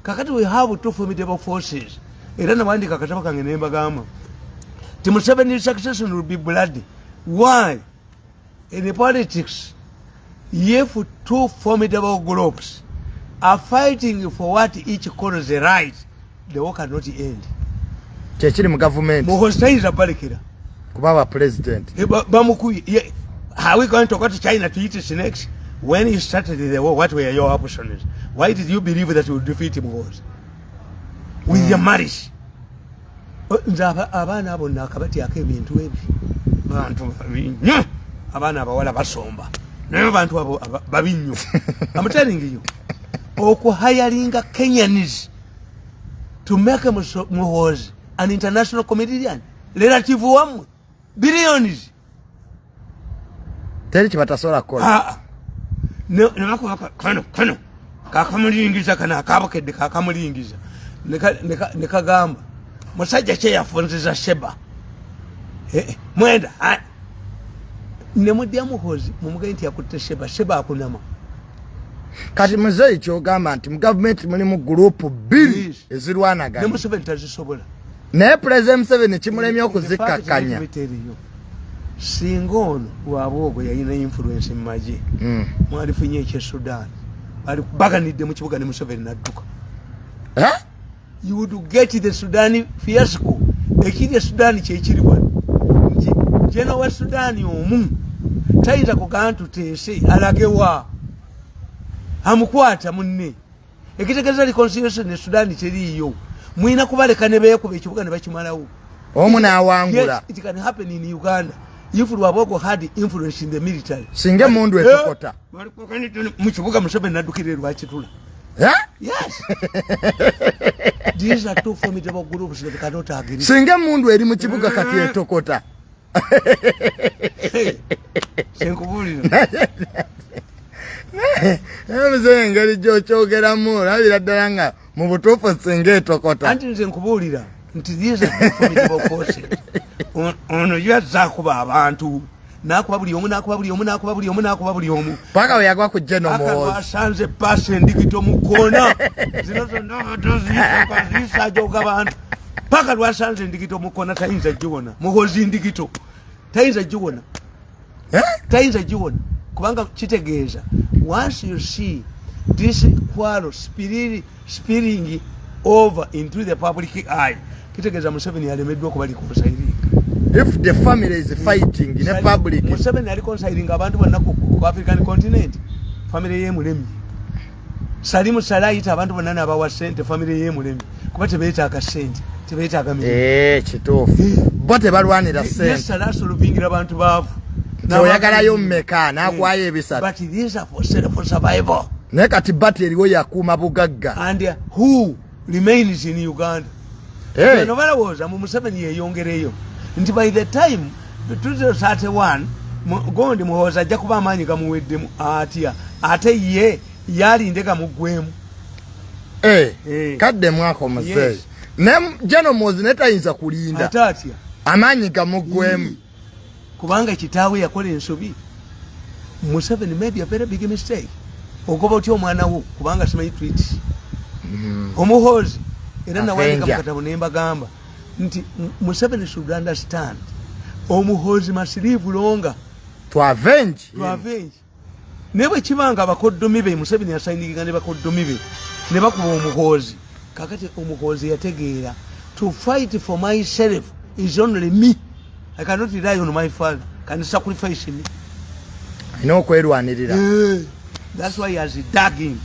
Kakati we have two formidable forces. Era nawandika akatabo kange nembagamba ti Museveni succession will be bloody. Why? In politics, if two formidable groups are fighting for what each calls the right, the war cannot end. Kyekiri mu gavumenti. Muhoozi tayinza balekera kuba ba president. Bamukuye. How we going to go to China to eat snakes? When he started the war, what were your options? Why did you believe that you would defeat Muhoozi with your malice? Nze abaana abo nakabatyako ebintu ebi. Bantu babi nnyo. Abaana abawala basomba, naye abantu abo babi nnyo. I'm telling you, okuhiringa Kenyans to make Muhoozi an international comedian, relative wammwe, billions. Teri kyebatasobola kukola. Ah, ne bakuba kano kano kakamulingiza, kano akabukedde kakamulingiza, ne kagamba musajja kye yafunziza Sheba. Mwenda ne mudya Muhoozi mumugaye nti yakutte Sheba. Sheba akunama. Kati muzeeyi, kyogamba nti mu gavumenti mulimu group bbiri Yes. Ne ezirwanagana. Museveni tazisobola. Naye Pulezidenti Museveni kimulemye okuzikkakkanya. Teriyo. Singa ono Lwabwogo yalina influence mu magye, mwalifunye ekye Sudan, bali baganidde mu kibuga ne Museveni nadduka. Eh? You would get the Sudan fiasco. Ekiri e Sudan kyekiri wano nti general wa Sudan omu tayinza kugamba tuteese, alagewa amukwata munne. Ekitegeeza reconciliation e Sudan teriiyo. Mwina kubaleka ne beekuba ekibuga ne bakimalawo. Omu n'awangula. Yes, it can happen in Uganda if Lwabogo had influence in the military. Singa emundu etokota. Mu kibuga, Museveni naddukira erwakitula. Eh? Yes, these are two formidable groups that cannot agree. Singa emundu eri mu kibuga kati etokota. Hey, senkubuulira. Naye muzeeyi, engeri gyokyogeramu olabira ddala nga mu butuufu singa etokota. Anti nze nkubuulira nti these are two formidable forces. Ono yazze akuba abantu, nakuba buli omu, nakuba buli omu, nakuba buli omu, nakuba buli omu. Paka we yagwa ku General Muhoozi. Asanze pasi endigito mu koona zino zonna zisajoga bantu paka lwasanze endigito mu koona. Tayinza giwona. Muhoozi ndigito tayinza giwona. Eh? Tayinza giwona kubanga kitegeeza once you see this quarrel spilling over into the public eye, kitegeeza Museveni alemeddwa okuba reconciling. If the family is fighting ne public. Museveni ali reconciling abantu bonna ku African continent, family yemulemye. Salimu Sala ayita abantu bonna n'abawa sente, family yemulemye, kuba tebeetaaga sente, tebeetaaga mirimu. Eh, kituufu, bo tebalwanira sente. Sala asolvingira abantu baavu. Nti oyagalayo mmeka, n'akwayo ebisatu. But these are for self survival. Naye kati bati eriwo yakuuma bugagga. And who remains in Uganda? Eh. Bano balowooza mu Museveni yeyongereyo nti by the time 2031 gondi Muhoozi ajja kuba amaanyi gamuweddemu atya, ate ye yalinde gamuggwemu. Eh, Eh. kadde mwaka omuzeeyi. Yes. Ne General Muhoozi naye tayinza kulinda. Ate atya? Amaanyi gamuggwemu. Kubanga kitaawe yakola ensobi. Museveni made a very big mistake. Ogoba otya omwana wo kubanga simanyi tweet omuhoozi? Era nawandika Avenger. mukatabo nembagamba nti Museveni should understand Omuhoozi must live longer to avenge to avenge. Naye bwe kibanga abakoddomi be, Museveni yasayininga ne bakoddomi be ne bakuba Omuhoozi. Kakati Omuhoozi yategeera to fight for myself is only me. I cannot rely on my father can sacrifice me. Alina okwerwanirira. That's why he has dug in.